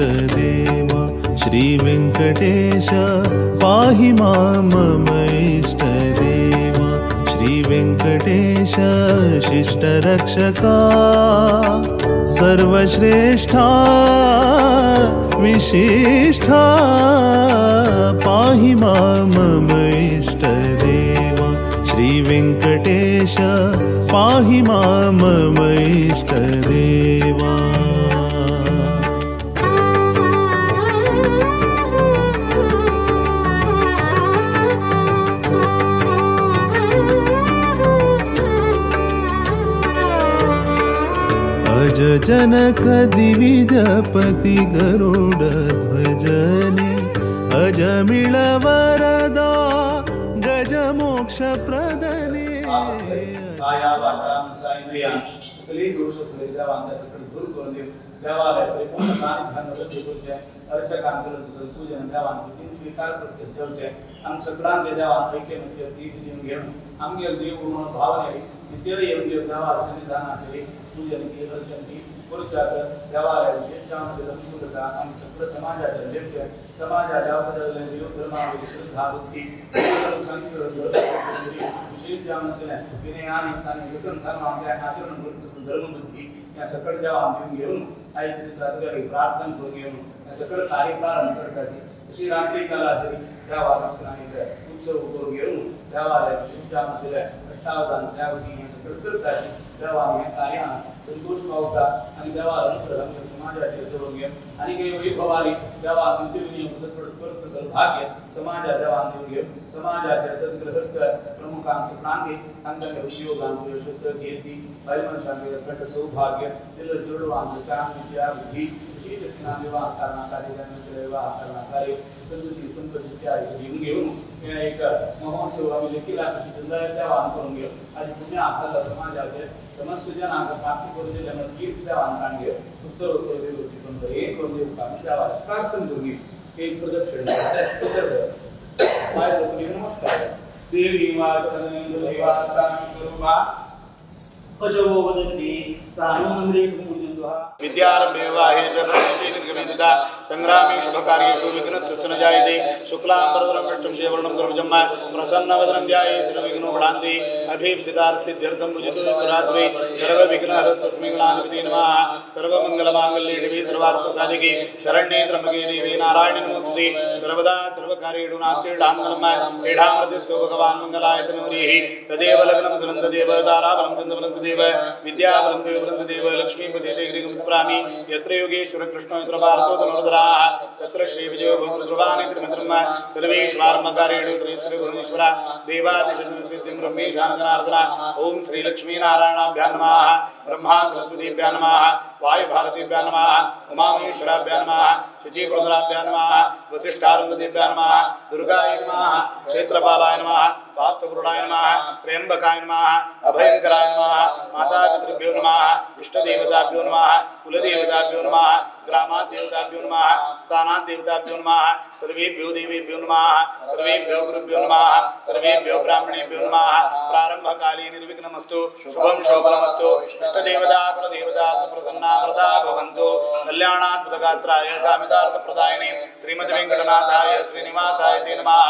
इष्टदेवा श्री वेंकटेश पाहि मां मम इष्टदेवा श्री वेंकटेश शिष्टरक्षका सर्वश्रेष्ठा विशिष्ठा पाहि मां मम इष्टदेवा श्री वेंकटेश पाहि मां मम इष्टदेवा। अज जनक दिविजपति गरुड ध्वजने अजमिळ वरदा गज मोक्ष प्रदने। काया वाचा मनसा इंद्रियां सगळी दोष देवांच्या दूर करून देव देवालय परिपूर्ण सानिध्यान वृद्धी करूचे अर्चकान करून पूजन देवान स्वीकार प्रत्यक्ष जेवचे आम सगळ्यांक देवान ऐक्यमत्य प्रीती दिवन घेवन आमगेल देव म्हणून भावने नित्य येवन देव देवा सन्निधानाचेर पूजन की अर्चन की करूच्याक देवालय विशेष जावन अनुकूलता आम सगळं समाजाच्या लेपचे समाजाच्या देव धर्मावली श्रद्धा भक्ती विशेष जावन विनयाने आणि व्यसन सांगून आचरण करून धर्मबुद्धी या सकळ देवान दिवन घेवन आयच्या दिसा घरी प्रार्थना करून घेवन या सकळ कार्य प्रारंभ करतात। अशी रात्री कालाचेर देवा एक उत्सव करून घेवन देवालय विशेष जावन अष्टावधान सेवकी हे सगळं करतात। देवान हे कार्यान संतोष पावता आणि देवा अनुग्रह आमच्या समाजाचेर करून घेवन आनी काही वैभवाली देवा नित्यविनियम सगळं करत सौभाग्य समाजा देवान दिवन घेवन समाजाच्या सद्गृहस्थ प्रमुखांक सगळ्यांक तांकां उद्योगांक यशस्स कीर्ती बायल मनशांक अखंड सौभाग्य दिल चेडवांक चांग विद्या बुद्धी विशेष विवाह करणाकारी विवाह करणाकारी संतती संपत्ती इत्यादी दिवन घेवन हे एक महोत्सव आमी लेखिला कशी चंदाय देवान करून घेवन आनी पुण्य आपल्याला समाजाचे समस्त जनांक प्राप्ती करून दिले म्हणून कीर्ती देवान काण घेवन उत्तर उत्तर देव करून हे करून देव देवाला प्रार्थना करून घेवन एक प्रदक्षिण पाय नमस्कार देवी माता पशवो वदन्ति विद्यारंभे विवाहे च ब्रह्मर्षि निर्गमिता संग्रामे शुभकार्येषु विघ्नस्तस्य न जायते। शुक्लांबरधरं विष्णुं शशिवर्णं चतुर्भुजं प्रसन्नवदनं ध्याये सर्वविघ्नो भणान्ति अभीप्सितार्थसिद्ध्यर्थं पूजितो सुरात्रि सर्वविघ्नहरस्तस्मै गणाधिपते नमः। सर्वमङ्गलमाङ्गल्ये शिवे सर्वार्थसाधिके शरण्ये त्र्यम्बके देवी नारायणि नमोस्तुते। सर्वदा सर्वकार्येषु नास्तिडामलम् पीठामृतस्थो भगवान् मङ्गलाय तनूरिः तदेव लग्नं सुनन्ददेव ताराबलं चन्द्रबलं तदेव विद्याबलं देवबलं तदेव लक्ष्मीपते ते स्मरामि। यत्र योगेश्वर कृष्णो यत्र पार्थो धनुर्धराः तत्र श्रीविजयो भवतु त्रिमन्त्रम् सर्वेश्वार्मकार्येषु श्रीभुवनेश्वर देवादिशतसिद्धिं ब्रह्मेशानजनार्दन। ॐ श्रीलक्ष्मीनारायणाभ्यां नमः। ब्रह्मा सरस्वतीभ्यां नमः। वायुभारतीभ्यां नमः। उमामहेश्वराभ्यां नमः। शुचीपुरन्दराभ्यां नमः। वसिष्ठारुन्धतीभ्यां नमः। दुर्गाय नमः। क्षेत्रपालाय नमः। वास्तुपुरुषाय नमः। त्र्यम्बकाय नमः। अभयंकराय नमः। मातापितृभ्यो नमः। इष्टदेवताभ्यो नमः। कुलदेवताभ्यो नमः। ग्रामादेवताभ्यो नमः। स्थानादेवताभ्यो नमः। सर्वेभ्यो देवेभ्यो नमः। सर्वेभ्यो गुरुभ्यो नमः। सर्वेभ्यो ब्राह्मणेभ्यो नमः। प्रारंभकाले निर्विघ्नमस्तु। शुभं शोभनमस्तु। इष्टदेवता कुलदेवता सुप्रसन्ना व्रता भवन्तु। कल्याणाद्भुतगात्राय कामितार्थप्रदायिने श्रीमद् वेङ्कटनाथाय श्रीनिवासाय ते नमः।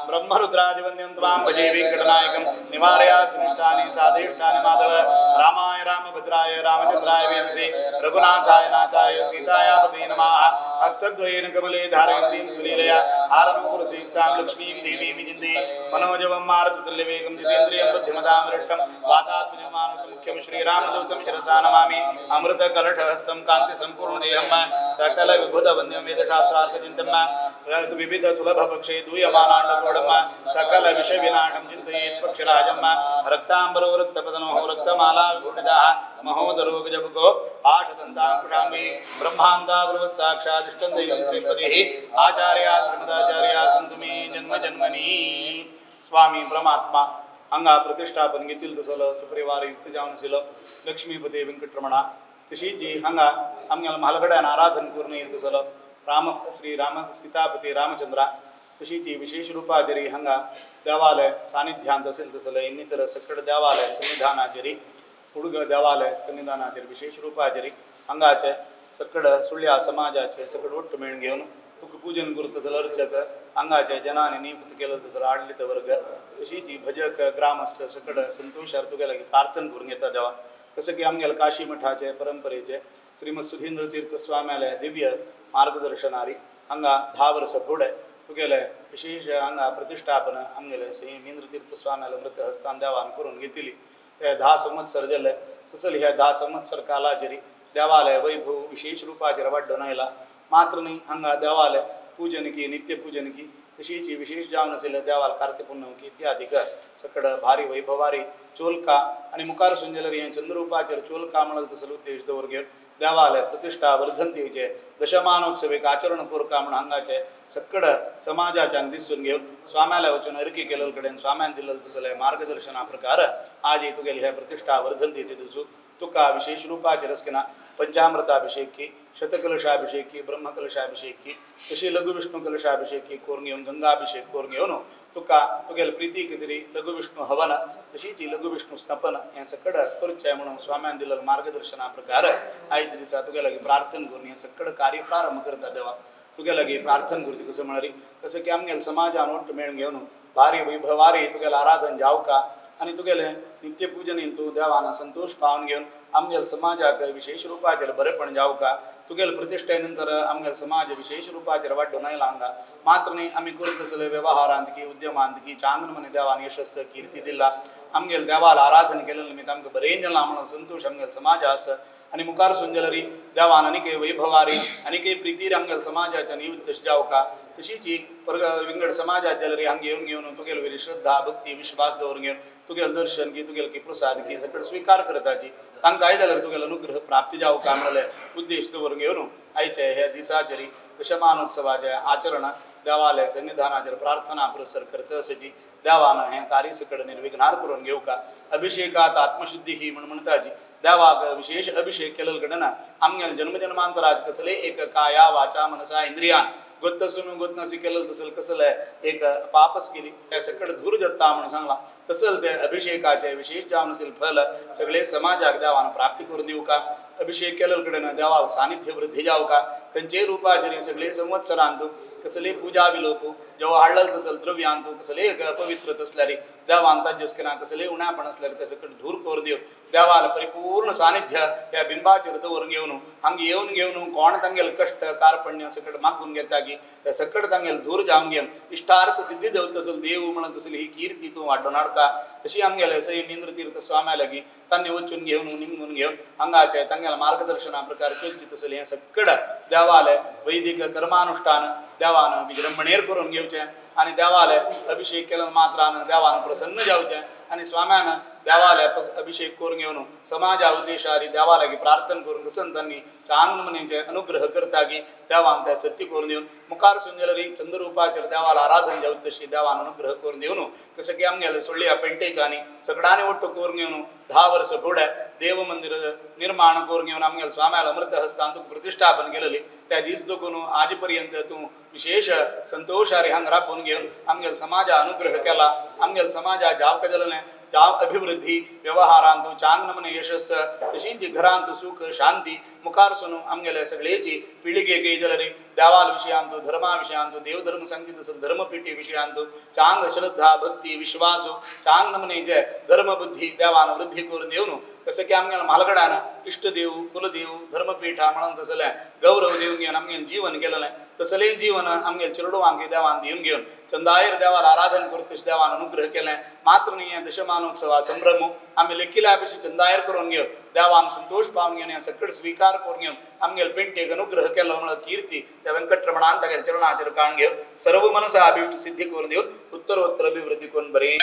ब्रह्मरुद्रादिवन्द्यं त्वां भजे वेङ्कटनायकं निवारया सुनिष्ठानि साधेष्टानि माधव। रामाय रामभद्राय रामचन्द्राय वेदसे रघुनाथाय नाथाय सीताया पतये नमः। हस्तद्वयेन कमले धारयन्तीं सुलीलया हारनूपुरसंयुक्तां लक्ष्मीं देवीं विजिन्ते। मनोजवं मारुततुल्यवेगं जितेन्द्रियं बुद्धिमतां वरिष्ठं वातात्मजमानुतमुख्यं श्रीरामदूतं शिरसा नमामि। अमृतकलशहस्तं कान्तिसम्पूर्णदेहं सकलविभूतवन्द्यं वेदशास्त्रार्थचिन्तनं विविधसुलभपक्षे दूयमानाण्डकोडं सकलविषविनाशं चिन्तयेत् पक्षिराजं। रक्ताम्बरो रक्तपदनो रक्तमाला विभूषिताः महोदरो गजभुको आशतन्ताङ्कुशाम्बी ब्रह्मान्ता गुरुवः साक्षादिष्टं दैवं श्रीपतिः आचार्या श्रीमदाचार्या सन्तु मे जन्म जन्मनि। स्वामी परमात्मा हांगा प्रतिष्ठापन घेतिल्लें तसलो सपरिवार युक्त जावन आशिल्लो लक्ष्मीपती वेंकटरमणा तशीच जी हांगा आमगेल्या म्हालगड्यान आराधन करून येयल तसलो राम श्री राम सीतापती रामचंद्रा तशीच ही विशेष रुपाचेर हांगा देवालय सानिध्यांत आशिल्लें तसलें इन्नितर सकळ देवालय सन्निधानाचेर उडग देवालय सन्निधानाचेर विशेष रुपाचेर हांगाचे सकड सुळ्या समाजाचे सकड ಒಟ್ಟು मेळून घेवन तुका पूजन करता तसलो अर्चक हांगाचे जनांनी नियुक्त केलो तसलो आडलित वर्ग तशीच भजक ग्रामस्थ सकड संतोषार तुगे लागीं प्रार्थना करून घेता देवा. कसं की आमगेले काशी मठाचे परंपरेचे श्रीमद सुधींद्र तीर्थ स्वाम्याले दिव्य मार्गदर्शनारी हांगा 10 वर्सां फुडें तुगेले विशेष हांगा प्रतिष्ठापन आमगेले श्री तीर्थ स्वाम्याले मृत हस्तान देवान करून घेतली. ते 10 संवत्सर जाले. ससल ह्या 10 संवत्सर कालाचेर देवालय वैभव विशेष रुपाचेर वाडून आयला. मात्र न्ही हांगा देवालय पूजन की नित्य पूजन की तशीच विशेष जावन आशिल्ले देवाल कार्तिक पुण्यम की इत्यादिक सकड भारी वैभवारी चोलका आनी मुखार सून जाल्यार हें चंद्ररूपाचेर चोलका म्हणल तसलो उद्देश दवर घेवन देवालय प्रतिष्ठा वर्धंतीचे दशमानोत्सवेक आचरण कोरका म्हूण हांगाचे सकड समाजाच्यान दिसून घेवन स्वाम्याला वचून अर्की केलेले कडेन स्वाम्यान दिलेले तसले मार्गदर्शना प्रकार आज तुगेली हे प्रतिष्ठा वर्धंती दिसूं तुका विशेष रुपाचेर आसतना पंचामृताभिषेक की शतकलशाभिषेक की ब्रह्मकलशाभिषेक की तशी लघु विष्णु कलशाभिषेक की करून घेवन गंगाभिषेक करून घेवन तुका तुगेले प्रिती तरी लघु विष्णु हवन तशीच लघु विष्णु स्नपन हें सकड करचें म्हणून स्वाम्यान दिलेले मार्गदर्शना प्रकार आयच्या दिसा तुगे लागीं प्रार्थना करून हें सकड कार्य प्रारंभ करता देवा. तुगे लागीं प्रार्थना करची कसं म्हळ्यार कसं की आमगेले समाजान ಒಟ್ಟು मेळून घेवन भारी वैभवारी तुगेलें आराधन जावका आनी तुगेलें नित्य पूजन तूं देवान संतोष पावन घेवन आमगेले समाजाक विशेष रुपाचेर बरेपण जावका. तुगेले प्रतिष्ठे नंतर आमगेले समाज विशेष रुपाचेर वाडून आयला हांगा. मात्र न्ही आमी करत आसले व्यवहारांत की उद्यमांत की चांगल मने देवान यशस्स कीर्ती दिला. आमगेले देवाला आराधन केलें निमित्त आमकां बरें जालां म्हणून संतोष आमगेले समाज आसा. आनी मुखार सून जाल्यार देवान आनीक वैभवारी आनीक प्रितीर आमगेले समाजाच्या निमित्त तशें जावका. तशीच विंगड समाजात जाल्यार हांगा येवन घेवन तुगेले वयली श्रद्धा भक्ती विश्वास दवरून घेवन तुगेले दर्शन की तुगेले की प्रसाद की सकड स्विकार करताची तांकांय जाल्यार तुगेले अनुग्रह प्राप्ती जावका म्हणले उद्देश दवरून घेवन आयचे हे दिसाचेर दशमानोत्सवाचे आचरण देवालय सन्निधानाचेर प्रार्थना पुरस्सर करता आसची देवान हें कार्य सकड निर्विघ्नार करून घेवका. अभिषेकात आत्मशुद्धी ही म्हण म्हणटाची देवाक विशेष अभिषेक केलेले कडेन आमगेले जन्मजन्मांतराज कसले एक काया वाचा मनसा इंद्रियान गोत्तसून गोत्नसी केलेलं तसल कसलं एक पापस केली त्या सकड धूर जत्ता म्हणून सांगला तसल ते अभिषेकाचे विशेष जावन असेल फल सगळे समाजाक देवान प्राप्ती करून दिवका. अभिषेक केलेले कडेन देवाल सानिध्य वृद्धी जावका. खंयचेय रुपाचेर सगळे संवत्सरांतू कसले पूजा विलोपू जेव्हा हाडलेलं तसल द्रव्यांतू कसले अपवित्र तसल्यार देवान ताजें कसले उण्यापण आसल्यार ते सकड धूर करून दिवन देवाल परिपूर्ण सानिध्य ह्या बिंबाचेर दवरून घेवन हांगा येवन घेवन कोण तांगेले कश्ट कार्पण्य सकड मागून घेता की त्या सकड तांगेले धूर जावन घेवन इश्टार्थ सिद्धी देवत तसल देव म्हणत तसली ही कीर्ती तूं वाडोवन हाडटा. तशी आमगेले सैम इंद्रतीर्थ स्वाम्या लागीं तांणी वचून घेवन निमगून घेवन हांगाचे तांगेले मार्गदर्शना प्रकार चलची तसली हें सकड देवालय वैदिक कर्मानुष्ठान देवान विजृंभणेर करून घेवचें आनी देवालय अभिषेक केल्या मात्रान देवान प्रसन्न जावचें आनी स्वाम्यान देवालय अभिषेक करून घेवन समाजा उद्देशारी देवालागी प्रार्थना करून संतांनी चांगल मनेचे अनुग्रह करता की देवान त्या सत्य करून दिवन मुखार सून जाल्यार चंद्ररूपाचेर देवाला आराधन जावं तशी देवान अनुग्रह करून दिवन कसं की आमगेले सुळ्या पेंटेच्यानी सगळ्यांनी ಒಟ್ಟು करून घेवन 10 वर्सां फुडें देव मंदिर निर्माण करून घेवन आमगेले स्वाम्याला अमृत हस्तान तुका प्रतिष्ठापन केलेली त्या दीस दोकून आज पर्यंत तूं विशेष संतोषारी हांगा राबोवन घेवन आमगेले समाजा अनुग्रह केला. आमगेले समाजा जावका जालें जाव अभिवृद्धी व्यवहारांतू चांग नमने यशस्स तशीच घरांतू सुख शांती मुखार सून आमगेले सगळेची पिळगेक जाल्यार देवाल विशयांतू धर्मा विशयांतू देवधर्म सांगती तसं धर्मपिठी विशयांतू चांग श्रद्धा भक्ती विश्वास चांग नमनेचे धर्मबुद्धी देवान वृद्धी करून दिवन कसं की आमगेले म्हालगड्यान इष्टदेव कुलदेव धर्मपीठा म्हणून तसलें गौरव दिवन घेवन आमगेलें जीवन केलें तसलें जीवन आमगेले चेडवांक देवान दिवन घेवन चंदायर देवाला आराधन करून तशें देवान अनुग्रह केलें. मात्र न्ही हें दशमानोत्सवा संभ्रम आमी लेखिल्या पेक्षा चंदायर करून घेवन देवान संतोष पावन घेवन हें सकड स्विकार करून घेवन आमगेले पेंटेक अनुग्रह केलो म्हणून कीर्ती त्या वेंकटरमणान तागेल्या चरणाचेर काण घेवन सर्व मनसा अभिष्ट सिद्धी करून दिवन उत्तरोत्तर अभिवृद्धी करून बरें.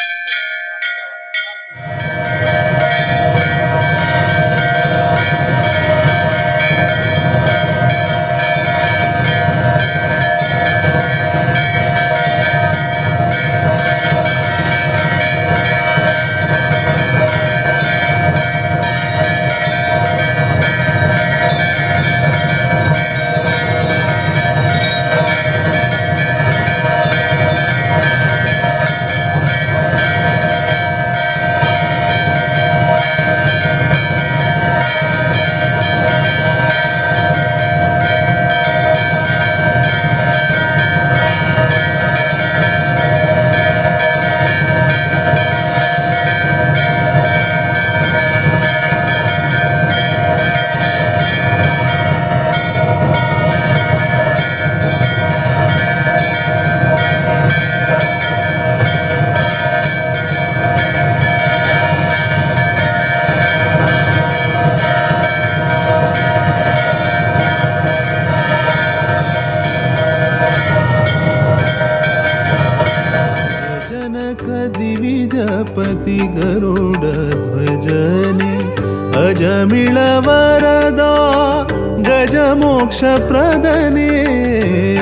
गजमोक्षप्रदने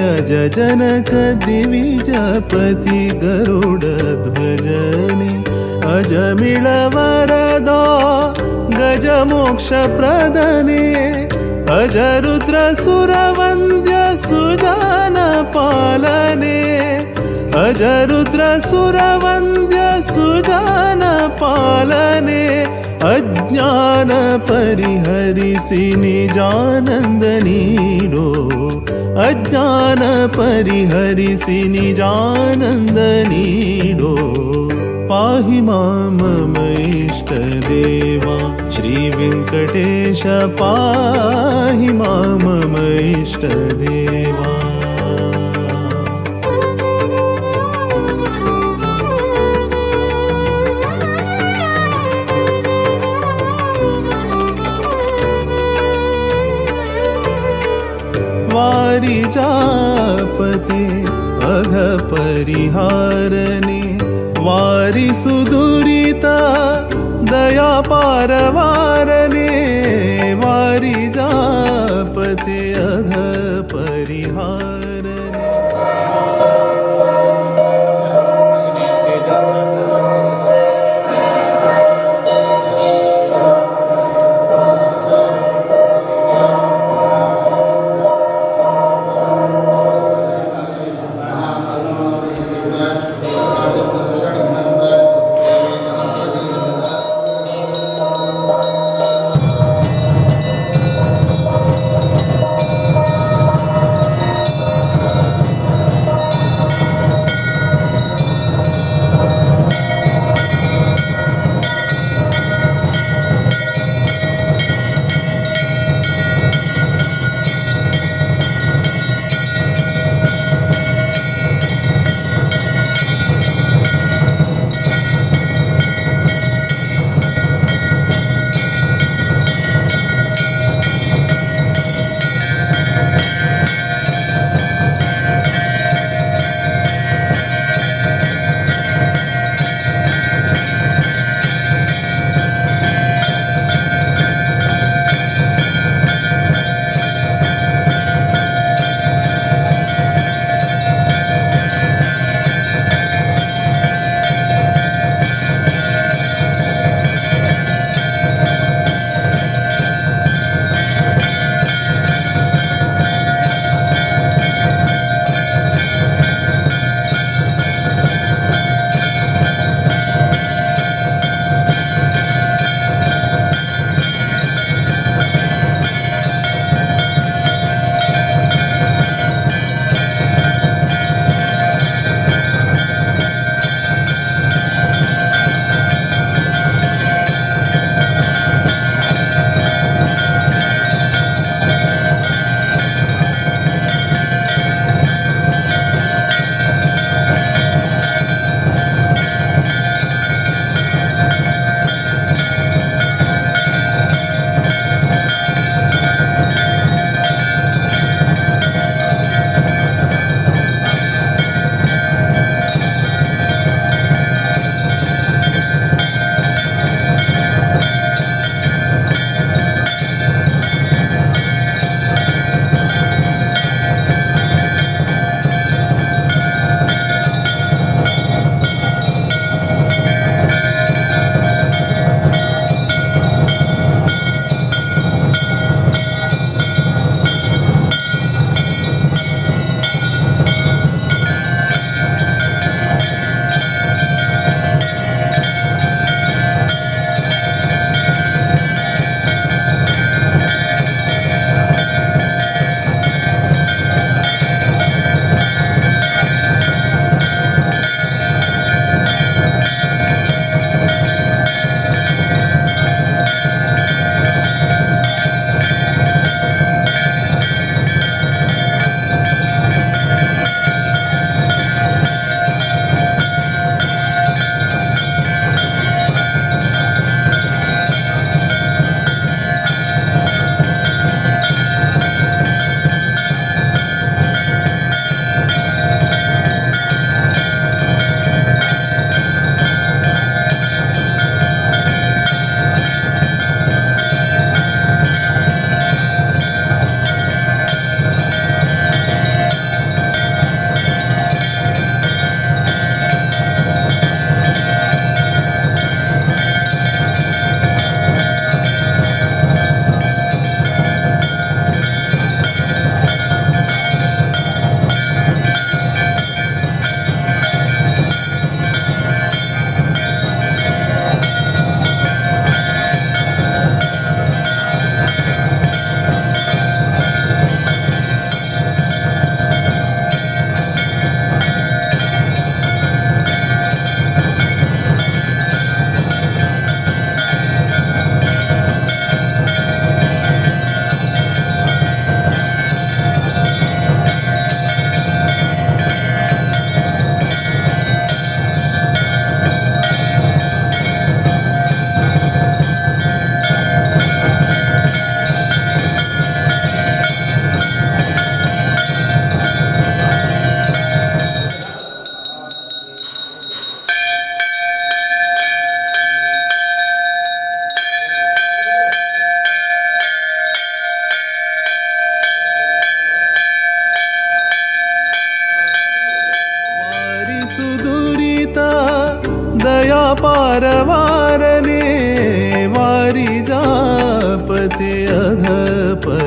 अज जनक दिविजपति गरुडध्वजने अजमिळवरदा गजमोक्षप्रदने अज रुद्रसुरवन्द्य सुजनपालने अज रुद्रसुरवन्द्य सुजनपालने अज्ञान परिहरिसि निजानंद नीडो अज्ञान परिहरिसि निजानंद नीडो पाहि मां मम इष्टदेवा श्री वेंकटेश पाहि मां मम इष्टदेवा। वारिजापते अघ परिहारने वारि सुदुरिता दया पारवारने वारिजापते अघ परिहारने।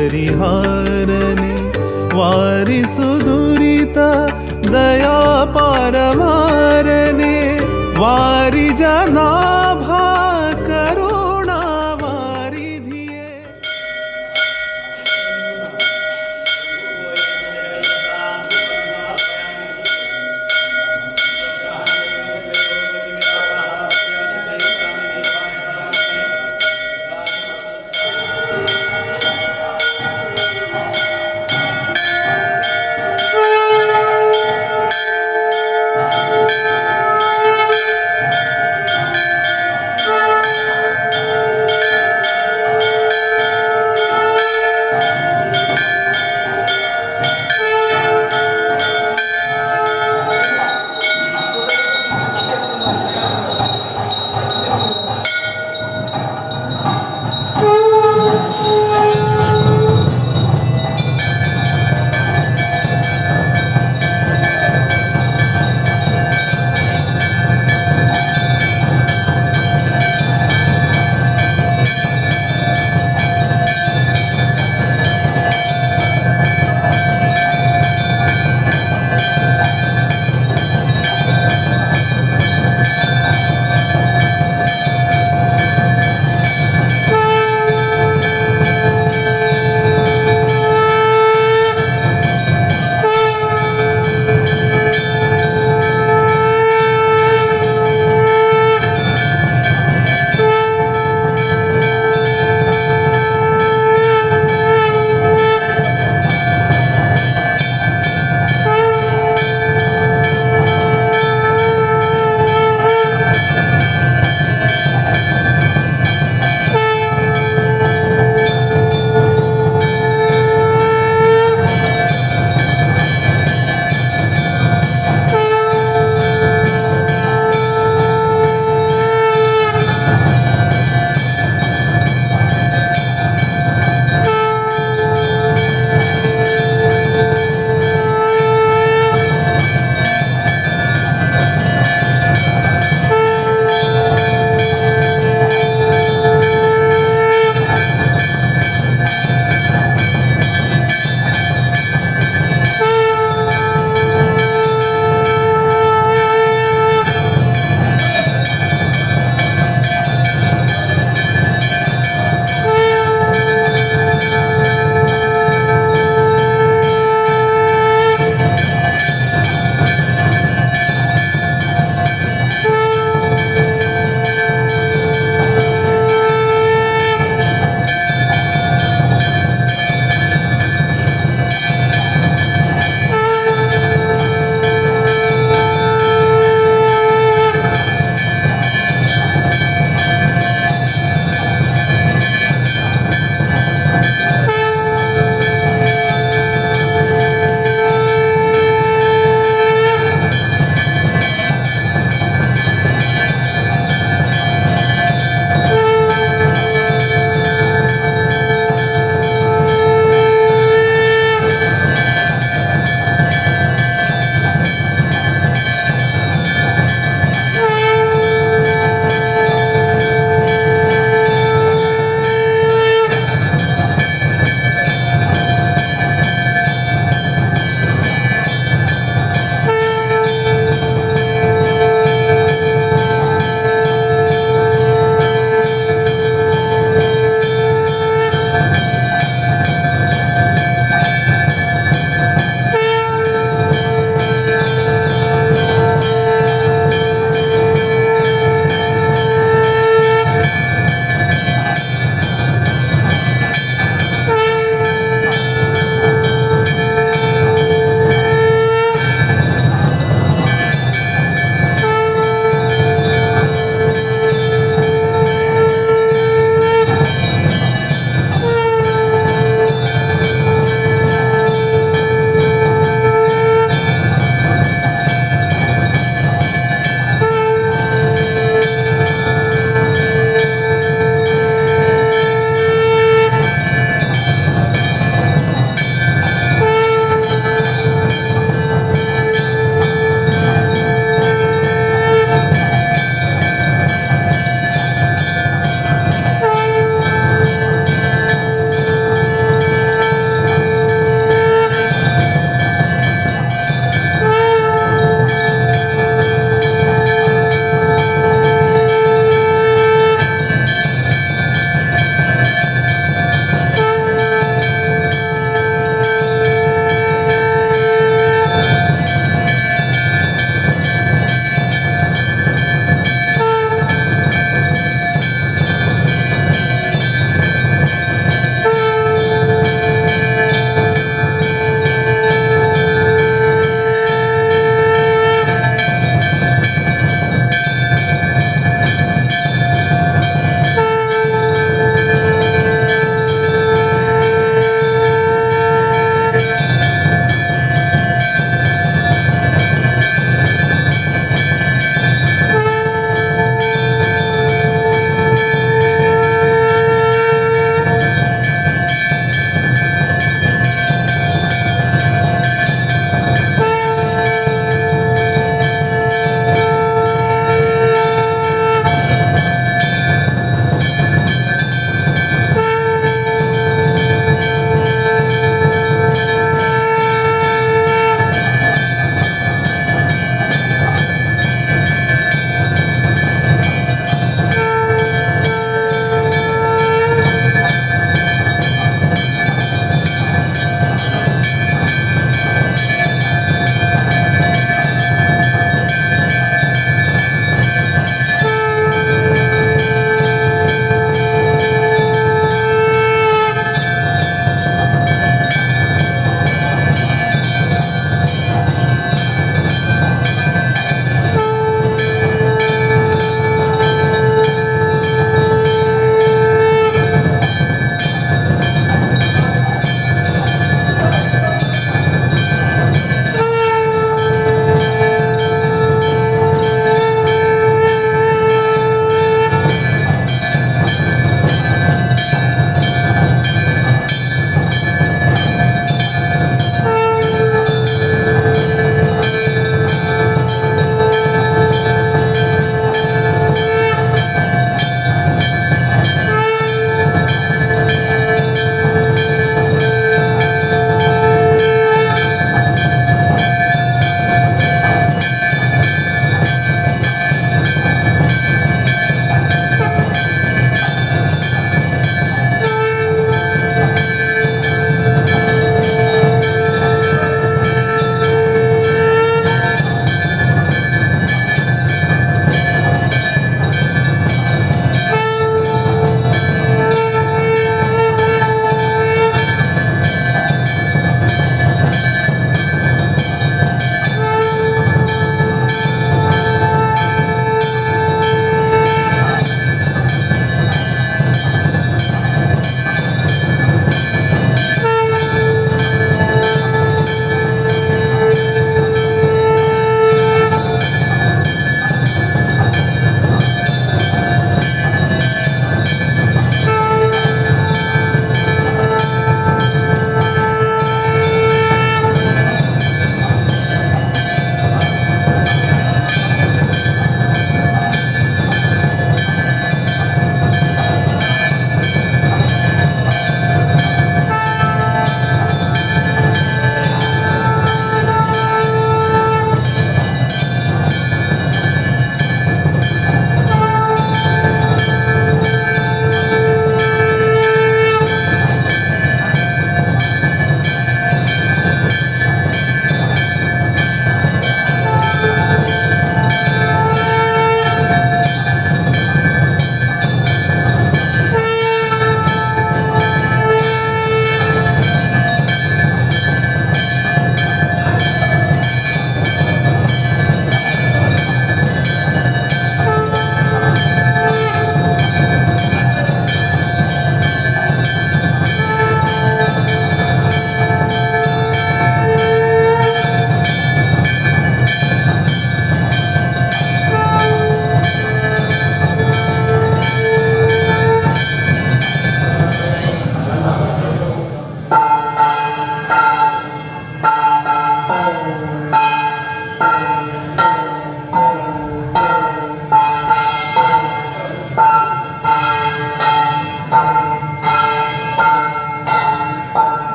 परिहारने वारिसु दुरित दया पारवारने वारि जनाभा करुणा वारिधिये।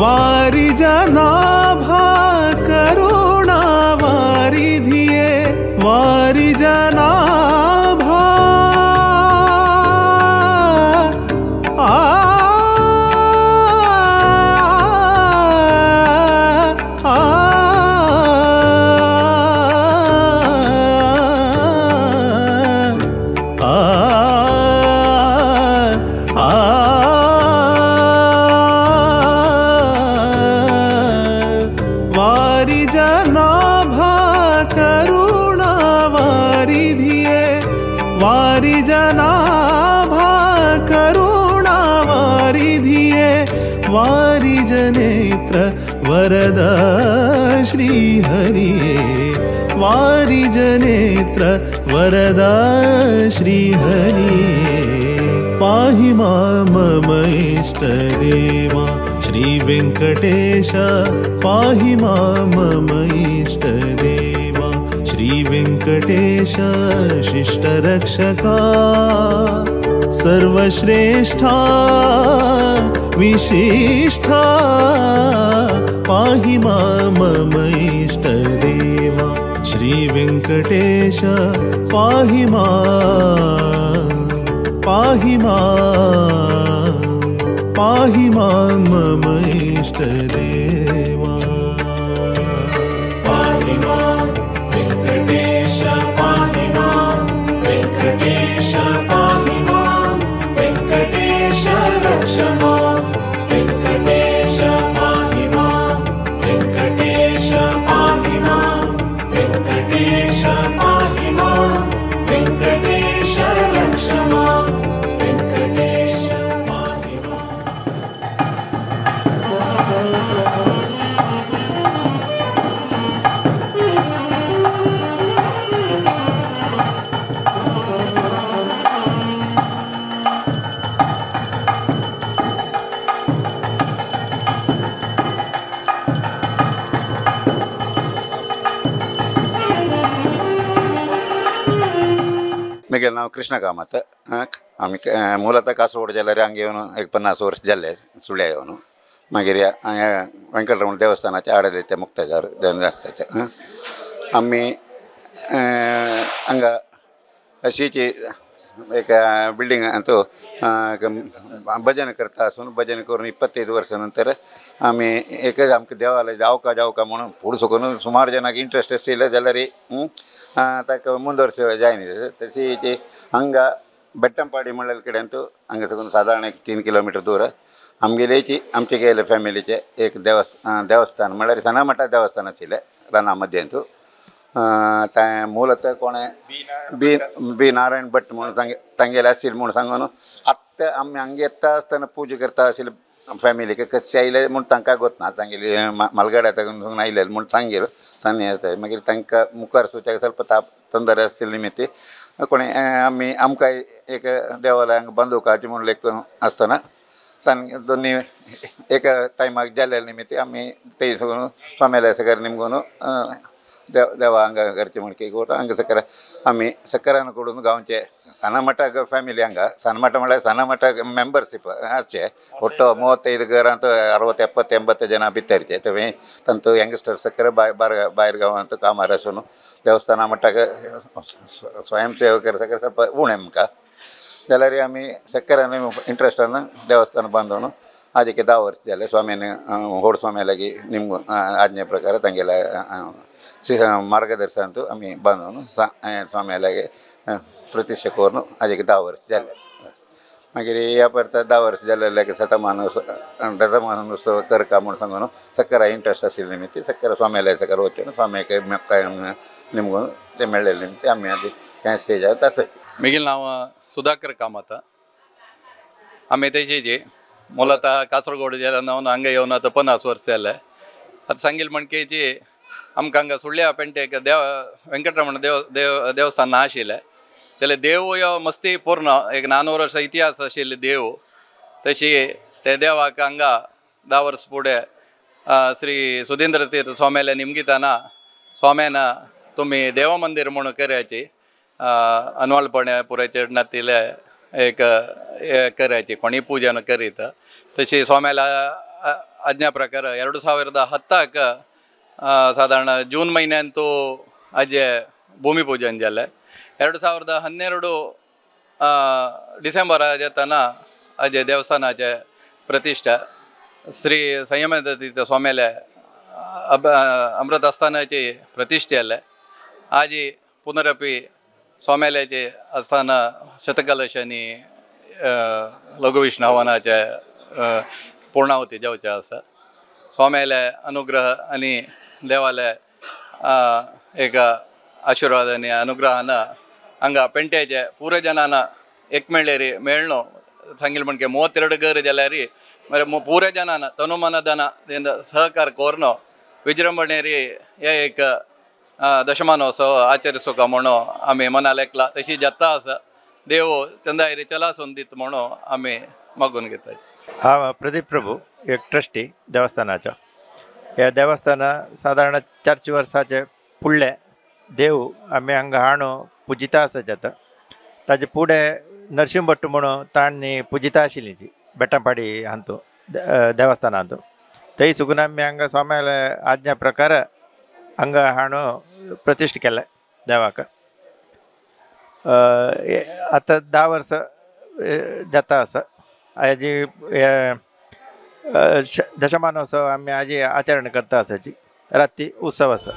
वारिजनाभा करुणा वारिधिये वारिजनाभा आ आ आ वारिजनाभा करुणा वारिधिये वारिजनाभा करुणा वारिधिये वारिजनेत्र वरद श्रीहरिये वारिजनेत्र वरद श्रीहरिये पाहि मां मम इष्टदेवा श्री वेङ्कटेश पाहि मां मम इष्टदेवा श्री वेङ्कटेश शिष्टरक्षका सर्वश्रेष्ठा विशिष्ठा पाहि मां मम इष्टदेवा श्री वेङ्कटेश पाहि मां पाहि मां पाहि मां मम इष्टदेवा पाहि मां वेङ्कटेश पाहि मां वेङ्कटेश पाहि मां वेङ्कटेश रक्ष मां वेङ्कटेश पाहि मां वेङ्कटेश पाहि मां वेङ्कटेश पाहि मां वेङ्कटेश रक्ष मां वेङ्कटेश पाहि मां। मागीर नांव कृष्ण कामत आमी ಮೂಲತಃ ಕಾಸರಗೋಡು ಜಿಲ್ಲೆ ಹಂಗೆ ಇವನು एक 50 ವರ್ಷ ಜಿಲ್ಲೆ ಸುಳ್ಯ ಇವನು. मागीर वेंकटरमण देवस्थानाचे आडलिते मुक्तेदार आसता. आमी हांगा अशीची एक बिल्डिंग अंतू भजन करता आसून भजन करून 25 वर्सां नंतर आमी एक आमकां देवालय जावका जावका म्हणून फुडें सकून सुमार जाणांक इंट्रस्ट आशिल्ले जाल्यार ताका मुंदवर्स जायना. तशी हांगा बेट्टमपाडी म्हणलेले कडेन तूं हांगा साकून सादारण एक 3 किलोमिटर दूर आमगेलेची आमचे गेले फॅमिलीचे एक देवस्थान म्हणल्यार सनामठा देवस्थान आशिल्लें राना मध्यंतू. तें ಮೂಲತಃ कोणें बी बी नारायण भट म्हणून तांगेले आशिल्लें म्हूण सांगून आत्तां आमी हांगा येता आसतना पुजा करता आशिल्ले फॅमिलीक कशें आयले म्हूण तांकां गोतना तांगेली मालगाड्या साकून आयलेले म्हूण सांगेलो तांणी येता. मागीर तांकां मुखार सुद्दां ಸ್ವಲ್ಪ ताप ತೊಂದರೆ आशिल्ले निमित्त कोणें आमी आमकां एक देवालय हांगा बांदुवकाचें म्हूण लेखून आसतना तांणी दोनी एका टायमाक जाल्ले निमित्त आमी थंय साकून स्वाम्याल्या सकार निमगून देवा हांगा करचें म्हण की हांगा सकार आमी सकरान कडून गांवचे सानामठा फ्यामिली हांगा सानमठ म्हळ्यार सानामठ ಮೆಂಬರ್ಶಿಪ್ ಆಚೆ ಒಟ್ಟು 35 घरांत 60 70 80 ಜನ ಬಿತ್ತರಿಚೆ ತವೆ ತಂತು ಯಂಗ್ಸ್ಟರ್ ಸಕ್ಕರೆ ಬಾಯರ್ಗಾಂವ್ ಅಂತ ಕಾಮಾರ್ ಆसून ದೇವಸ್ಥಾನ ಮಟ್ಟಾಗ ಸ್ವಯಂ ಸೇವಕರ ಸಕ್ಕರೆ ಸ್ವಲ್ಪ ಉಣೆ आमकां जाल्यार आमी सक्करान इंट्रस्टान देवस्थान बांदून आजಕ್ಕೆ 10 वर्स जाले स्वामीन होड स्वाम्या लागीं निमगून आज्ञे प्रकार तांगेल्या मार्गदर्शनांत आमी बांदून स्वाम्या लागीं प्रतिश्ठा करून आजಕ್ಕೆ 10 वर्स जाले. मागीर ह्या परत 10 वर्स जाल्ले शतमानोत्सव करका म्हूण सांगून सक्करा इंट्रस्ट आशिल्ले निमित्त सक्करा स्वाम्यालय सकार वचून स्वाम्याक निमगून ते मेळ्ळेले निमित्त आमी आतां ह्या स्टेजार आसा. मागीर नांव सुधाकर कामत. आमी तेजेची ಮೂಲತಃ ಕಾಸರಗೋಡು ಜಿಲ್ಲೆ हांगा येवन आतां 50 वर्स जाले. आतां सांगील म्हणकेची आमकां हांगा सुಳ್या पेंटेक देव वेंकटरमण देव देव देवस्थान ना आशिल्लें जाल्यार देवूय मस्ती पूर्ण एक 400 वर्सां इतिहास आशिल्ले देव. तशी ते देवाक हांगा 10 वर्स फुडें श्री सुधींद्र तीर्थ स्वाम्याल्या निमगिताना स्वाम्यान तुमी देवमंदीर म्हणून करायची अनवाळपणे पुराय चेडनातिले एक करायची कोणी पूजा न करीत. तशी स्वाम्याला ಆಜ್ಞಾ ಪ್ರಕಾರ 2010 ಸಾಧಾರಣ ಜೂನ್ ಮಹಿನೆ ಅಂತೂ ಅಜೆ ಭೂಮಿ ಪೂಜೆ ಅಂಜಲ್ಲೆ 2012 ಡಿಸೆಂಬರ್ ಅಜೆ ತನ ಅಜೆ ದೇವಸ್ಥಾನ ಅಜೆ ಪ್ರತಿಷ್ಠೆ ಶ್ರೀ ಸಂಯಮತೀರ್ಥ ಸ್ವಾಮಿಯಲೆ ಅಮೃತ ಆಸ್ಥಾನಾची प्रतिष्ठे आले आजी पुनरपी स्वाम्याल्याचे आस्थान शतकलश आनी लघुविष्णु हवनाचे पूर्णाहुती जावचे आसा. स्वाम्याले अनुग्रह आनी देवाले एक आशिर्वाद आनी अनुग्रहान हांगा पेंट्याचे पुरे जनान एकमेळेरी मेळ्ळो सांगिल म्हणके 32 घर जाल्यार मरे पुरे जनान तनुमनधन सहकार कोर्नो विजृंभणेरी हे एक दशमानोत्सव आचरिसोका म्हणून आमी मना लेखला तशी जाता आसा देव चंदायरी चलासून दित म्हणून आमी मागून घेतात. हांव प्रदीप प्रभू एक ट्रस्टी देवस्थानाचो. ह्या देवस्थान सादारण 400 वर्साचे फुडले देव आमी हांगा हाणू पुजिता आसा जाता. ताजे फुडें नरसिंह भट्ट म्हणून तांणी पुजिता आशिल्ली ती बेटांपाडी हांतू देवस्थानांतू. थंय सुकून आमी हांगा स्वाम्याले आज्ञा प्रकार हांगा हाणू प्रतिश्ठ केलें देवाक. आतां 10 वर्सां जाता आसा हाजी दशमानोत्सव आमी हाजी आचरण करता आसाची राती उत्सव आसा.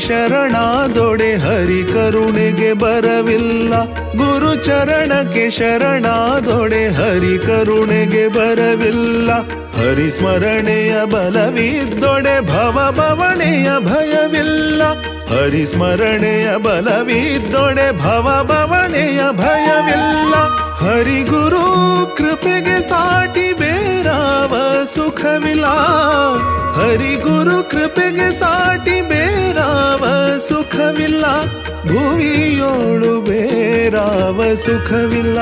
ಶರಣಾದೊಡೆ ಹರಿ ಕರುಣೆಗೆ ಬರವಿಲ್ಲ, ಗುರು ಚರಣಕ್ಕೆ ಶರಣಾದೊಡೆ ಹರಿ ಕರುಣೆಗೆ ಬರವಿಲ್ಲ, ಹರಿ ಸ್ಮರಣೆಯ ಬಲವಿದ್ದೊಡೆ ಭವ ಭವಣೆಯ ಭಯವಿಲ್ಲ, ಹರಿ ಸ್ಮರಣೆಯ ಬಲವಿದ್ದೊಡೆ ಭವ ಭವಣೆಯ ಭಯವಿಲ್ಲ, ಹರಿಗುರು ಕೃಪೆಗೆ ಸಾಟಿ ಬೇರಾವ ಸುಖವಿಲ್ಲ, ಹರಿಗುರು ಕೃಪೆಗೆ ಸಾಟಿ ಬೇರಾವ ಸುಖವಿಲ್ಲ, ಭುವಿಯೋಳು ಬೇರಾವ ಸುಖವಿಲ್ಲ,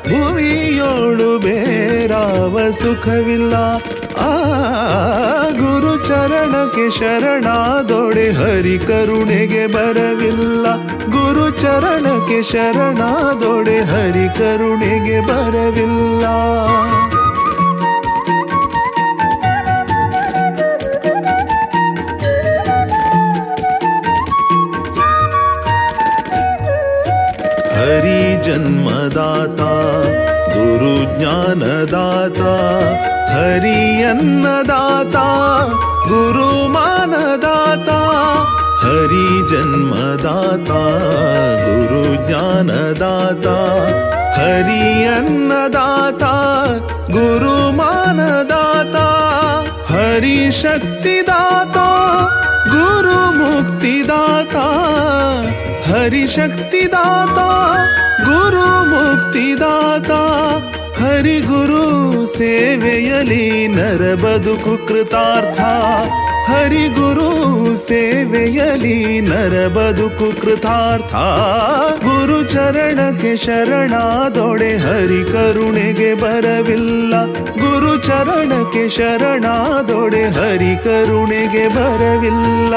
ಭುವಿಯೋಳು ಬೇರಾವ ಸುಖವಿಲ್ಲ. ಆ ಗುರು ಚರಣಕ್ಕೆ ಶರಣಾದೊಡೆ ಹರಿ ಕರುಣೆಗೆ ಬರವಿಲ್ಲ, ಗುರು ಚರಣಕ್ಕೆ ಶರಣಾದೊಡೆ ಹರಿ ಕರುಣೆಗೆ ಬರವಿಲ್ಲ. ಹರಿ ಜನ್ಮದಾತ ಗುರು ಜ್ಞಾನದಾತ, ಹರಿ ಅನ್ನದಾತ ಗುರು ಮಾನದಾತ, ಹರಿ ಜನ್ಮದಾತ ಗುರು ಜ್ಞಾನದಾತ, ಹರಿ ಅನ್ನದಾತ ಗುರು ಮಾನದಾತ, ಹರಿ ಶಕ್ತಿದಾತ ಗುರು ಮುಕ್ತಿದಾತ, ಹರಿ ಶಕ್ತಿದಾತ ಗುರು ಮುಕ್ತಿದಾತ, ಹರಿ ಗುರು ಸೇವೆಯಲಿ ನರ ಬದುಕು ಕೃತಾರ್ಥ, ಹರಿಗುರು ಸೇವೆಯಲಿ ನರ ಬದುಕು ಕೃತಾರ್ಥ. ಗುರು ಚರಣಕ್ಕೆ ಶರಣಾದೊಡೆ ಹರಿ ಕರುಣೆಗೆ ಬರವಿಲ್ಲ. ಗುರು ಚರಣಕ್ಕೆ ಶರಣಾದೊಡೆ ಹರಿ ಕರುಣೆಗೆ ಬರವಿಲ್ಲ.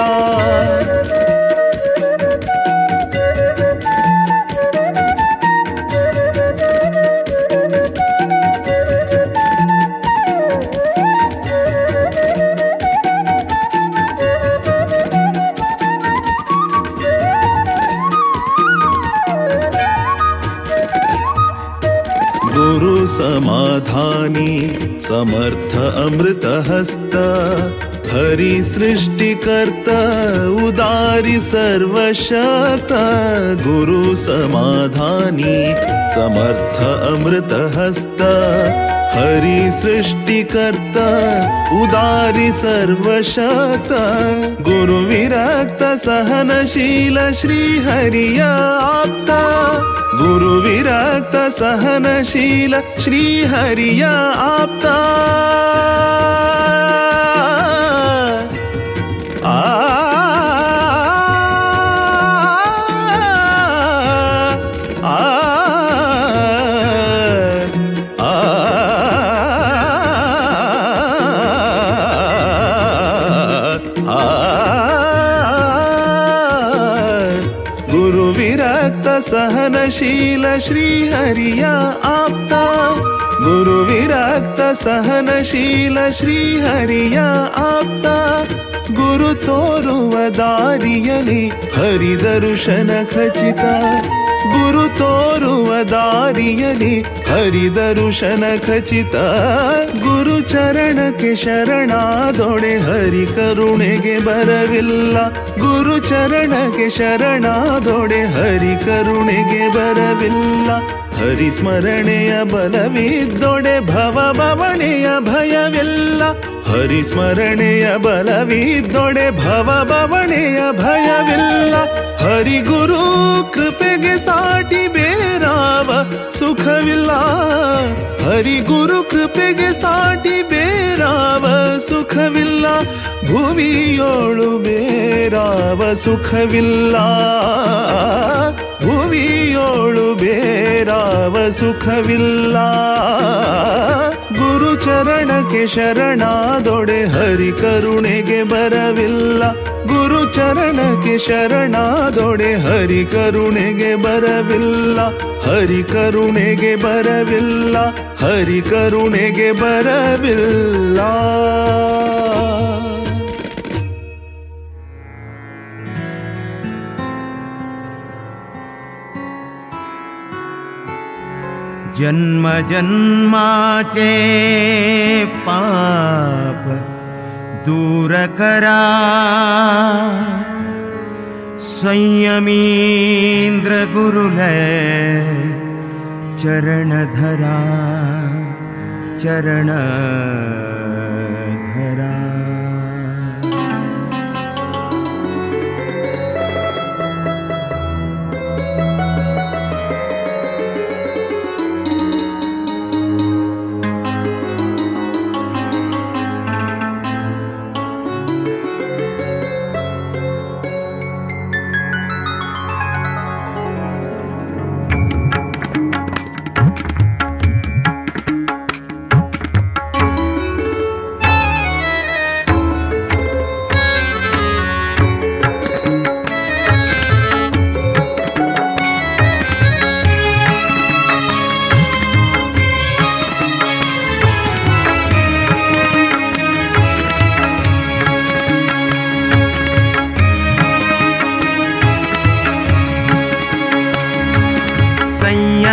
ಗುರು समाधानी समर्थ अमृत हस्त हरि सृष्टिकर्ता उदारी सर्वशक्त. गुरु समाधानी समर्थ अमृत हस्त हरि सृष्टिकर्ता उदारी सर्वशक्त. गुरु विरक्त सहनशील श्री हरिय आप्त. गुरु विरक्त सहनशील श्री हरिय आप्त. आ आ आ आ गुरु विरक्त सहनशील श्री हरिय आप्त. गुरु विरक्त सहनशील श्री हरिय आप्त. ಗುರು ತೋರುವ ದಾರಿಯಲಿ ಹರಿ ದರ್ಶನ ಖಚಿತ. ಗುರು ತೋರುವ ದಾರಿಯಲಿ ಹರಿ ದರ್ಶನ ಖಚಿತ. ಗುರು ಚರಣಕ್ಕೆ ಶರಣಾದೊಡೆ ಹರಿ ಕರುಣೆಗೆ ಬರವಿಲ್ಲ. ಗುರು ಚರಣಕ್ಕೆ ಶರಣಾದೊಡೆ ಹರಿ ಕರುಣೆಗೆ ಬರವಿಲ್ಲ. ಹರಿ ಸ್ಮರಣೆಯ ಬಲವಿದ್ದೊಡೆ ಭವ ಬವಣೆಯ ಭಯವಿಲ್ಲ. ಹರಿ ಸ್ಮರಣೆಯ ಬಲವಿದ್ದೊಡೆ ಭವ ಬವಣೆಯ ಭಯವಿಲ್ಲ. ಹರಿಗುರು ಕೃಪೆಗೆ ಸಾಟಿ ಬೇರಾವ ಸುಖವಿಲ್ಲ. ಹರಿಗುರು ಕೃಪೆಗೆ ಸಾಟಿ ಬೇರಾವ ಸುಖವಿಲ್ಲ. ಭುವಿಯೋಳು ಬೇರಾವ ಸುಖವಿಲ್ಲ. ಭುವಿಯೋಳು ಬೇರಾವ ಸುಖವಿಲ್ಲ. ಗುರು ಚರಣಕ್ಕೆ ಶರಣಾದೊಡೆ ಹರಿ ಕರುಣೆಗೆ ಬರವಿಲ್ಲ. ಗುರು ಚರಣಕ್ಕೆ ಶರಣಾದೊಡೆ ಹರಿ ಕರುಣೆಗೆ ಬರವಿಲ್ಲ. ಹರಿ ಕರುಣೆಗೆ ಬರವಿಲ್ಲ. ಹರಿ ಕರುಣೆಗೆ ಬರವಿಲ್ಲ. जन्म जन्माचे पाप दूर करा, संयमींद्र गुरुले चरण धरा, चरण धरा।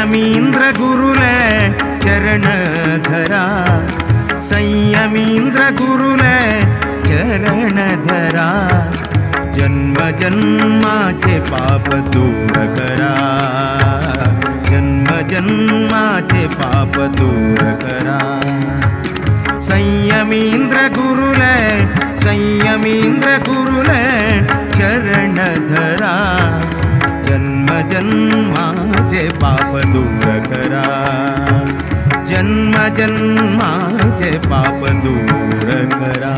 संयमींद्र गुरुले चरण धरा, संयमींद्र गुरुले चरण धरा, जन्म जन्माचे पाप दूर करा, जन्म जन्माचे पाप दूर करा। संयमींद्र गुरुले, संयमींद्र गुरुले चरण धरा, जन्म जन्माचे पाप दूर करा, जन्म जन्माचे पाप दूर करा।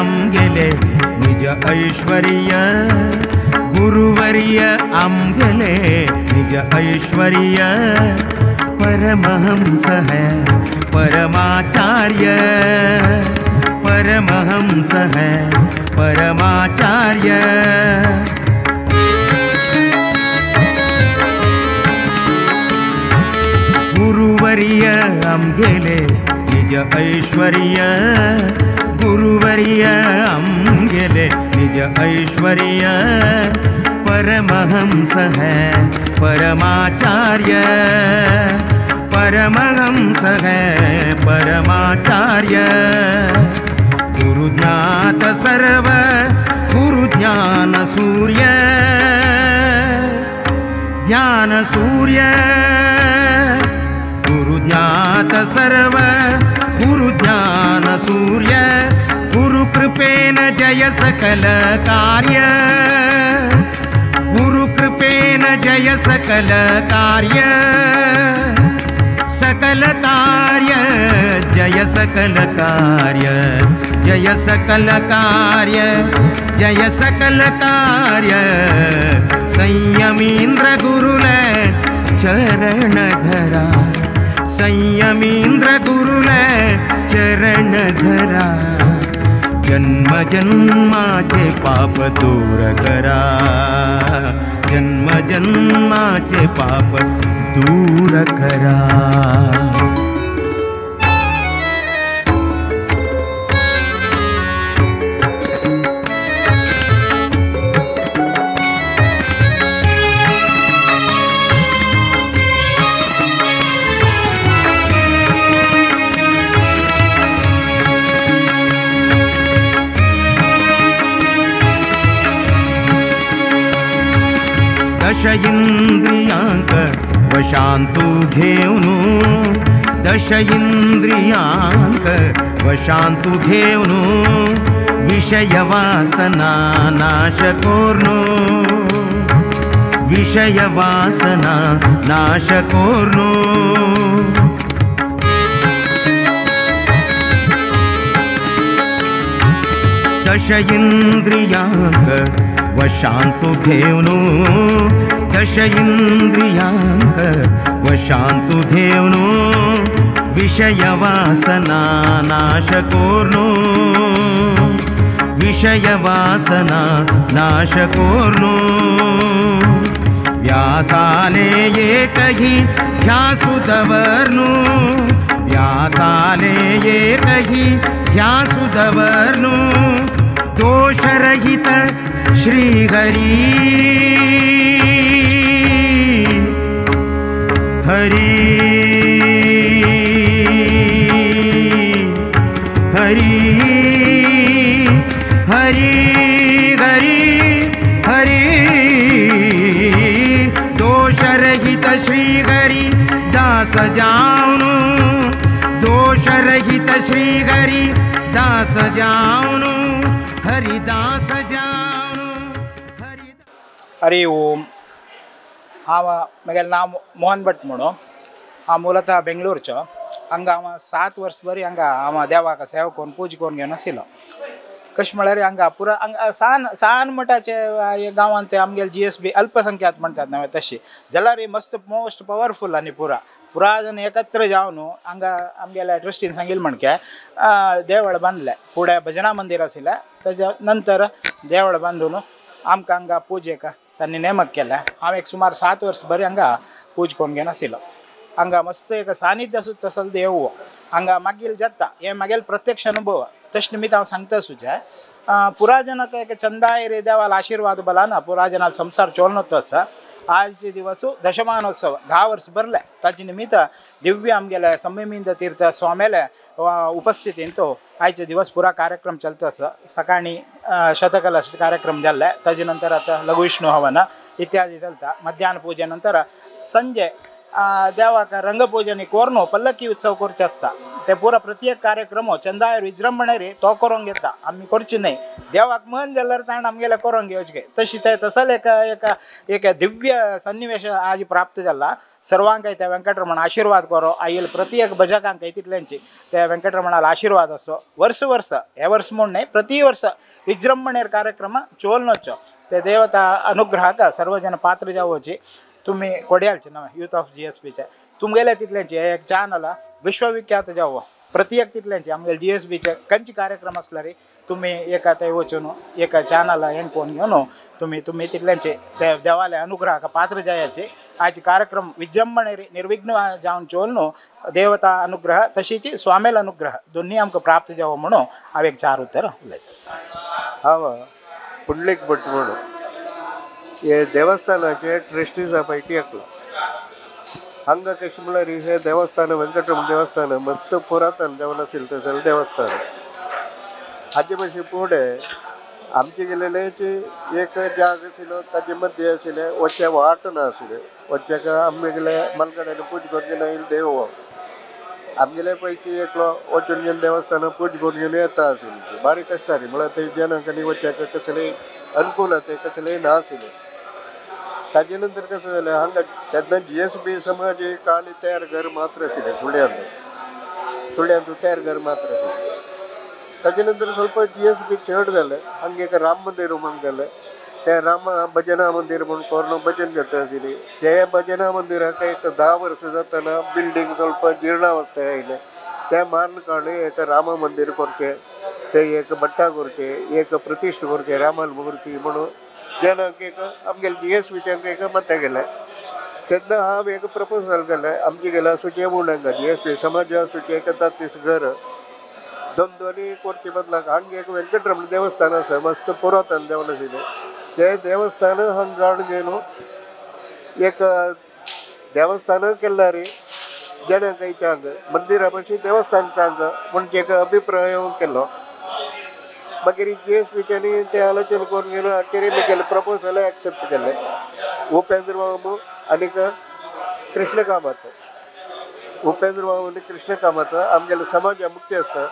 आमगेले निज ऐश्वर्य गुरुवर्य आमगेले निज ऐश्वर्य परमहंस है परमाचार्य परमहंस है परमाचार्य। गुरुवर्य आमगेले निज ऐश्वर्य गुरुवर्य आमगेले निज ऐश्वर्य परमहंस है परमाचार्य परमहंस है परमाचार्य। गुरु ज्ञात सर्व गुरु ज्ञान सूर्य ज्ञान सूर्य गुरु ज्ञात सर्व गुरु ज्ञान सूर्य गुरु कृपेन जय सकल कार्य गुरु कृपेन जय सकल कार्य सकल कार्य जय सकल कार्य जय सकल कार्य जय सकल कार्य। संयमीन्द्र गुरुले चरण धरा संयमीन्द्र गुरुले चरण धरा जन्म जन्माचे पाप दूर करा जन्म जन्माचे पाप दूर करा। दश इंद्रियांक वशांतु घेवनु दश इंद्रियांक वशांतु घेवनु विषय वासना नाश कोर्नु विषय वासना नाश कोर्नु। दश इंद्रियांक वशांतु घेवनु दश इंद्रियांक वशांतु घेवनु विषय वासना नाश कोर्नु विषय वासना नाश कोर्नु। व्यासाले एकही ध्यासु दवर्नु व्यासाले एकही ध्यासु दवर्नु दोषरहित श्री हरि हरि हरि हरि हरि हरि दोषरहित श्री हरि दास जावनु दोषरहित श्री हरि दास जावनु हरिदास जावनु। हरि ओम। हांव म्हगेलें नांव मोहन भट म्हणून हांव ಮೂಲತಃ ಬೆಂಗಳೂರುचो। हांगा हांव 7 वर्स बरी हांगा हांव देवाक सेवा करून पूजा करून घेवन आशिल्लो। कशें म्हळ्यार हांगा पुरा हांगा सान सान मठाचे गांवांत आमगेले GSB अल्पसंख्यात म्हणटात न्हय तशी जाल्यार मस्त मोस्ट पवरफूल आनी पुरा पुरा जण एकत्र जावन हांगा आमगेल्या ट्रस्टीन सांगिल्लें म्हणके देवळ बांदलें। फुडें भजना मंदीर आशिल्लें ताज्या नंतर देवळ बांदून आमकां हांगा पुजेक तांणी नेमक केलें। हांव एक सुमार 7 वर्स बरें हांगा पूज करून घेवन आशिल्लो। हांगा मस्त एक सानिध्य आसूं तसो देव हांगा मागील जाता हें मागील प्रत्यक्ष अनुभव तशें निमित्त हांव सांगता सुचें पुरा जनाक एक चंदाय देवाल आशीर्वाद बलान पुरा जनाल संसार चोलनोत आसा। आजचे दिवस दशमानोत्सव 10 वर्स भरले ताजे निमित्त दिव्य आमगेले संयमींद्र तीर्थ स्वामेले उपस्थितीन तो आयचे दिवस पुरा कार्यक्रम चलता आसा। सकाळी शतकलश कार्यक्रम जाल्ले ताजे नंतर आतां लघुविष्णू हवन इत्यादी चलता। मध्यान्ह पूजे नंतर संजे देवाक रंगपूजन करून पल्लकी उत्सव करचे आसता ते पुरा प्रत्येक कार्यक्रम चंदायर विजृंभणे रे तो करूंक येता आमी करची न्हय देवाक मन जाल्यार ताणें आमगेले करूंक घेवचें तशी ते तसले एक एक एक दिव्य सन्निवेश आज प्राप्त जाला सर्वांक त्या वेंकटरमण आशीर्वाद करो आयल प्रत्येक भजकांक तितल्यांची त्या वेंकटरमणाला आशीर्वाद असो वर्स वर्स हे वर्स म्हूण न्हय प्रति वर्स विजृंभणेर कार्यक्रम चोलनोचो ते देवता अनुग्रहाक सर्वजन पात्र जावची तुम्ही कोड्यालचे नवे यूथ ऑफ जी एस पीचे तुमगेले तितल्यांचे हे एक चॅनल विश्वविख्यात जावो प्रत्येक तितल्यांचे आमगेले जी एस बीचे खंयचे कार्यक्रम आसल्यार तुमी एका थंय वचून एका चॅनल हें कोण घेवन तुमी तुमी तितल्यांचे ते देवाले अनुग्रहाक पात्र जायाचे आज कार्यक्रम विजृंभणे निर्विघ्न जावन चोल देवता अनुग्रह तशीच स्वामेल अनुग्रह दोन्ही आमकां प्राप्त जावो म्हणून हांव एक चार उतर उलयता. हांव पुंडलीक भट म्हणून हे देवस्थानाचे ट्रस्टीजा पैकी एकलो. हांगा कशें म्हळ्यार हे देवस्थान वेंकटरमण देवस्थान मस्त पुरातन जावन आशिल्लें तसलें देवस्थान. हाजे भशेन फुडें आमचे गेलेलेची एक जाग आशिल्लो ताजे मध्य आशिल्लें वचचे वाट ना आशिल्लें वचच्याक आमगे गेले मालकड्यान पूज करून घेवन आयिल्ले देव आमगेले पैकी एकलो वचून घेवन देवस्थान पूज करून घेवन येता आशिल्लें बारीक कश्टांनी म्हळ्यार ते जनांक आनी वचच्याक कसलें अनुकूल ते कसलें ना आशिल्लें. ताजे नंतर कसं जालें हांगा तेन्ना जी एस बी समाज खाली तयार घर मात्र आशिल्लें सुळ्यांत सुळ्यांत तयार घर मात्र आशिल्लें. ताजे नंतर ಸ್ವಲ್ಪ जी एस बी चड जालें हांगा एक राम मंदिर म्हणून जालें ते राम भजना मंदिर म्हणून करून भजन करता आशिल्ली ते भजना मंदिराक एक 10 वर्सां जातना बिल्डींग ಸ್ವಲ್ಪ जीर्णावस्था आयलें ते मारून काडून एक राम मंदिर करचें ते एक भट्टा करचें एक प्रतिश्ठा करचें रामान मूर्ती म्हणून जनांक एक आमगेले जी एस बीच्यांक एक मत्ता गेलें. तेन्ना हांव एक प्रपोजल केलें आमचे गेल्या सुचें म्हूण हांगा जी एस बी समाजा सुचें एक 33 घर दोन दोनी करचे बदलाक हांगा एक वेंकटरमण देवस्थान आसा मस्त पुरातन जावन आशिल्लें ते देवस्थान हांगा हाडून घेवन एक देवस्थान केल्यार जनांक चांग मंदिरा पशी देवस्थान चांग म्हूण एक अभिप्राय केलो. मागीर जी एस बीच्यांनी ते आलोचन करून घेवन अखेर म्हगेलें प्रपोजल एक्सेप्ट केलें. उपेंद्र बाबू आनी कृष्ण कामत उपेंद्र बाबू आनी कृष्ण कामत आमगेले समाजा मुख्य आसा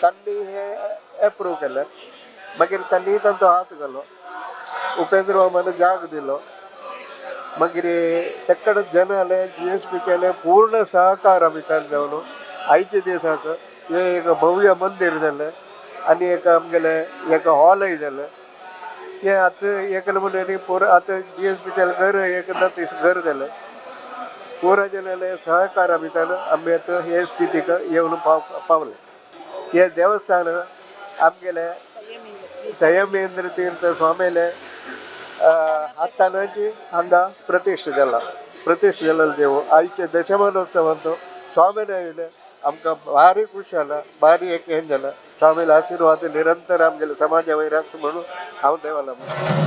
तांणी हे एप्रूव केलें. मागीर तांणी तांचो हात घालो उपेंद्र बाबान जाग दिलो. मागीर सकड जनाले जी एस बीच्याले पूर्ण सहकार आमी तांकां जावन आयच्या दिसाक हें एक भव्य मंदिर जालें आनी एक आमगेलें एक हॉलय जालें. तें आतां एकलें म्हणून पुरो आतां जी एस बीच्यालें घर एक 30 घर जालें. पुरा जनाले सहकार भितर आमी आतां हे स्थितीक येवन पावले. हे देवस्थान आमगेले संयमेंद्र तीर्थ स्वामीले हातानाची हांगा प्रतिश्ठा जाला प्रतिश्ठा जाल्लो देव आयचे दशमानोत्सवांत स्वामीन आयले आमकां भारी खूश जाला भारी एक हें जाला स्वामीले आशिर्वाद निरंतर आमगेले समाजा वयर आसूं म्हणून हांव देवाला म्हणटा.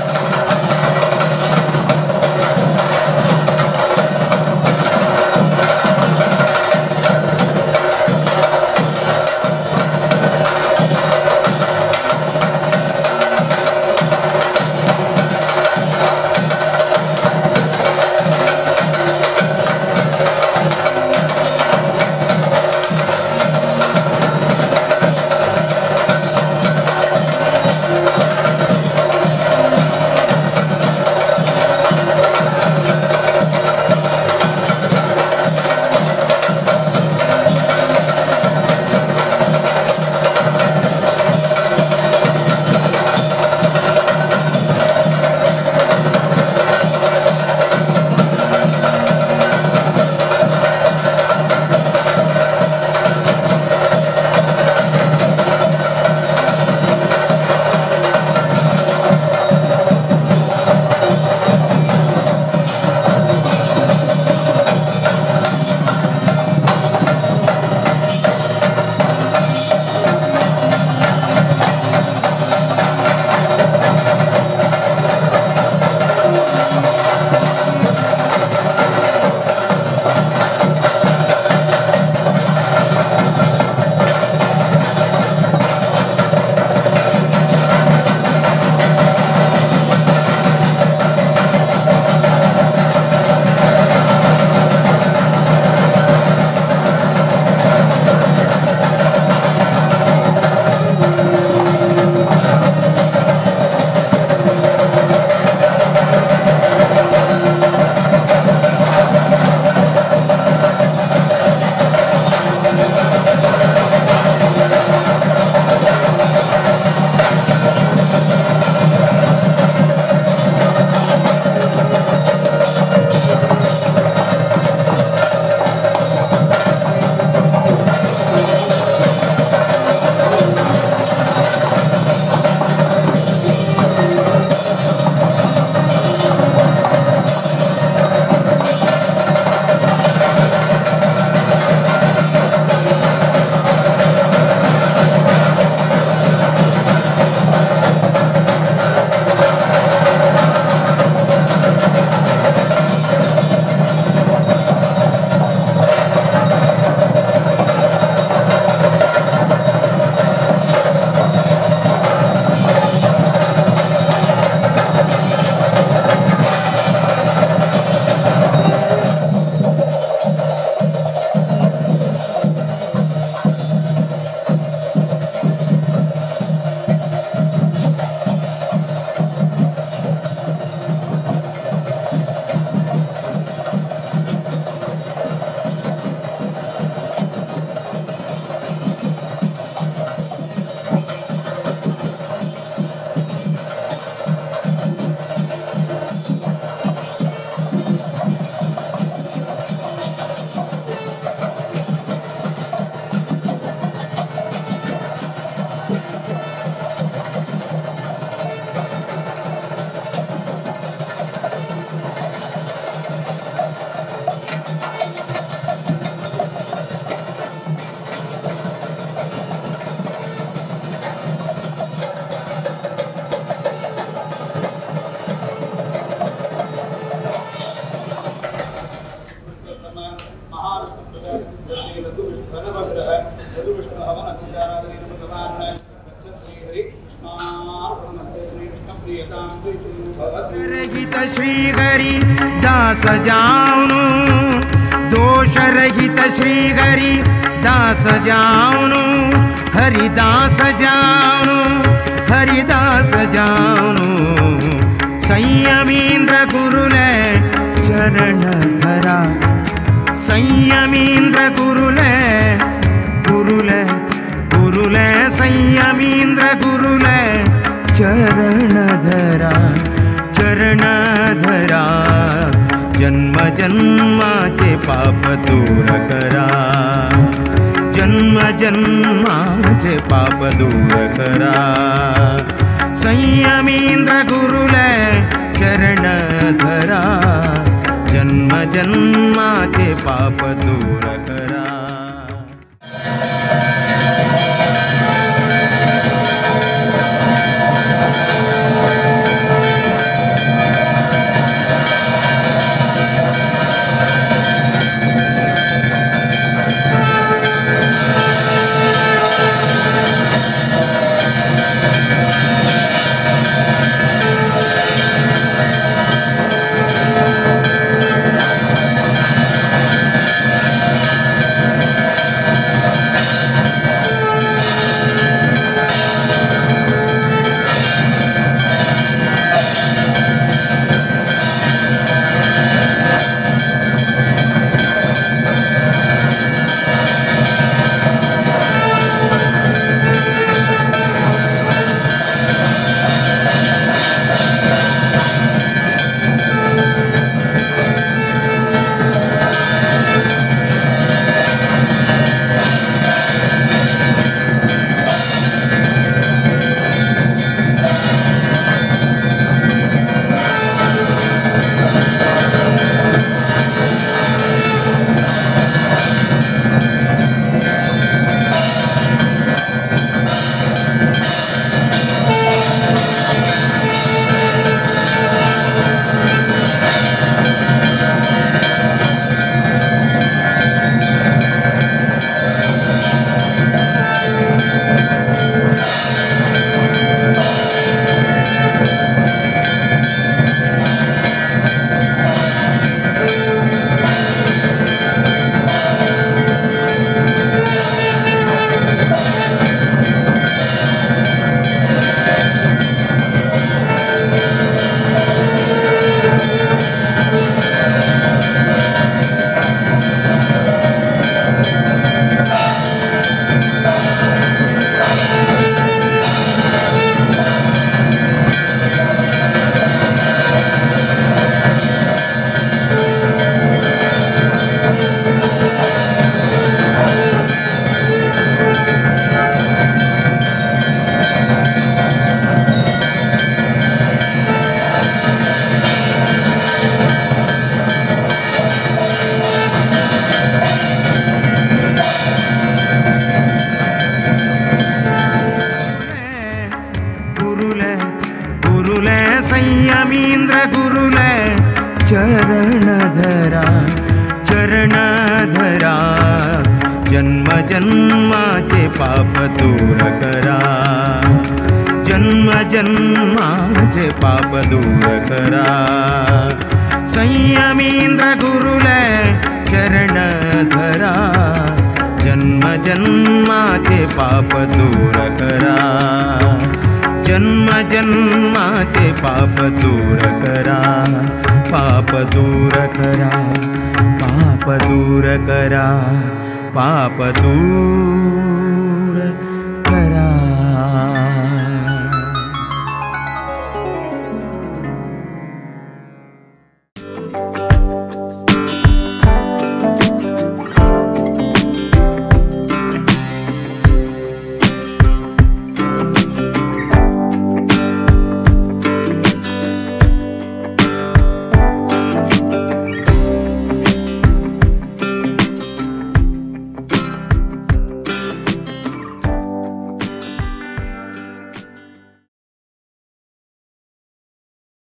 रहित श्रीहरी दास जावनु दोषरहित श्रीहरी दास जावनु हरिदास जावनु हरिदास जावनु संयमींद्र गुरुले चरण धरा संयमींद्र गुरुले गुरुले गुरुले संयमींद्र गुरुले चरण धरा चरण धरा जन्म जन्माचे पाप दूर करा जन्म जन्माचे पाप दूर करा संयमींद्र गुरुले चरण धरा जन्म जन्माचे पाप दूर करा। संयमींद्र गुरुले चरण धरा चरण धरा जन्म जन्माचे पाप दूर करा जन्म जन्माचे पाप दूर करा संयमींद्र गुरुले चरण धरा जन्म जन्माचे पाप दूर करा जन्म जन्माचे पाप दूर करा पाप दूर करा पाप दूर करा पाप दूर करा।